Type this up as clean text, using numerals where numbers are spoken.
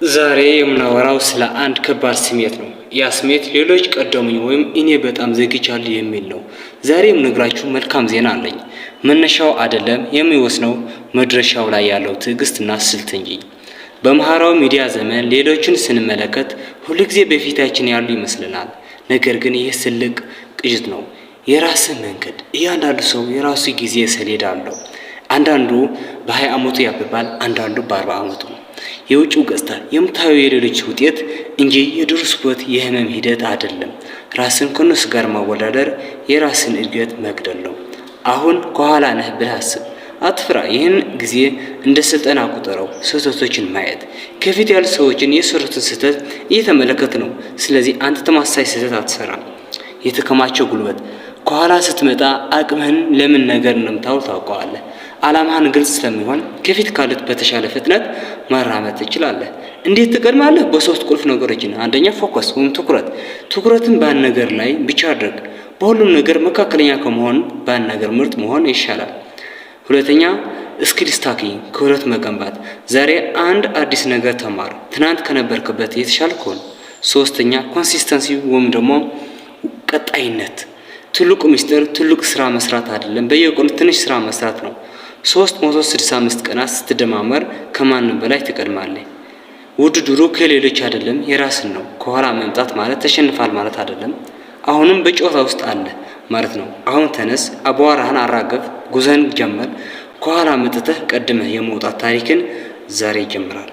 ዛሬ የምናወራው ስለ አንድ ከባድ ስሜት ነው። ያ ስሜት ሌሎች ቀደሙኝ ወይም እኔ በጣም ዘግይቻለሁ የሚል ነው። ዛሬ የምነግራችሁ መልካም ዜና አለኝ። መነሻው አይደለም የሚወስነው መድረሻው ላይ ያለው ትዕግስትና ስልት እንጂ። በማህበራዊ ሚዲያ ዘመን ሌሎችን ስንመለከት ሁልጊዜ በፊታችን ያሉ ይመስለናል። ነገር ግን ይህ ትልቅ ቅዠት ነው። የራስህ መንገድ። እያንዳንዱ ሰው የራሱ ጊዜ ሰሌዳ አለው። አንዳንዱ በ20 ዓመቱ ያብባል፣ አንዳንዱ በ40 ዓመቱ። የውጭው ገጽታ የምታየው የሌሎች ውጤት እንጂ የደረሱበት የህመም ሂደት አይደለም። ራስን ከእነሱ ጋር ማወዳደር የራስን እድገት መግደል ነው። አሁን ከኋላ ነህ ብለህ አስብ። አትፍራ። ይህን ጊዜ እንደ ስልጠና ቁጠረው። ስህተቶችን ማየት ከፊት ያሉ ሰዎችን የሰሩትን ስህተት እየተመለከት ነው። ስለዚህ አንተ ተመሳሳይ ስህተት አትሰራም። የተከማቸው ጉልበት ከኋላ ስትመጣ አቅምህን ለምን ነገር እንደምታውል ታውቀዋለህ። ዓላማህን ግልጽ ስለሚሆን ከፊት ካሉት በተሻለ ፍጥነት መራመድ ትችላለህ። እንዴት ትቀድማለህ? በሶስት ቁልፍ ነገሮችን። አንደኛ focus ወይም ትኩረት። ትኩረትን በአንድ ነገር ላይ ብቻ አድርግ። በሁሉም ነገር መካከለኛ ከመሆን በአንድ ነገር ምርጥ መሆን ይሻላል። ሁለተኛ skill stacking፣ ክህሎት መገንባት። ዛሬ አንድ አዲስ ነገር ተማር። ትናንት ከነበርክበት የተሻልክ ሁን። ሶስተኛ consistency ወይም ደግሞ ቀጣይነት። ትልቁ ምስጢር ትልቅ ስራ መስራት አይደለም፣ በየቀኑ ትንሽ ስራ መስራት ነው። 365 ቀናት ስትደማመር ከማንም በላይ ትቀድማለህ። ውድድሩ ከሌሎች አይደለም፣ የራስን ነው። ከኋላ መምጣት ማለት ተሸንፋል ማለት አይደለም። አሁንም በጨዋታ ውስጥ አለ ማለት ነው። አሁን ተነስ፣ አቧራህን አራግፍ፣ ጉዞህን ጀምር። ከኋላ መጥተህ ቀድመህ የመውጣት ታሪክን ዛሬ ይጀምራል።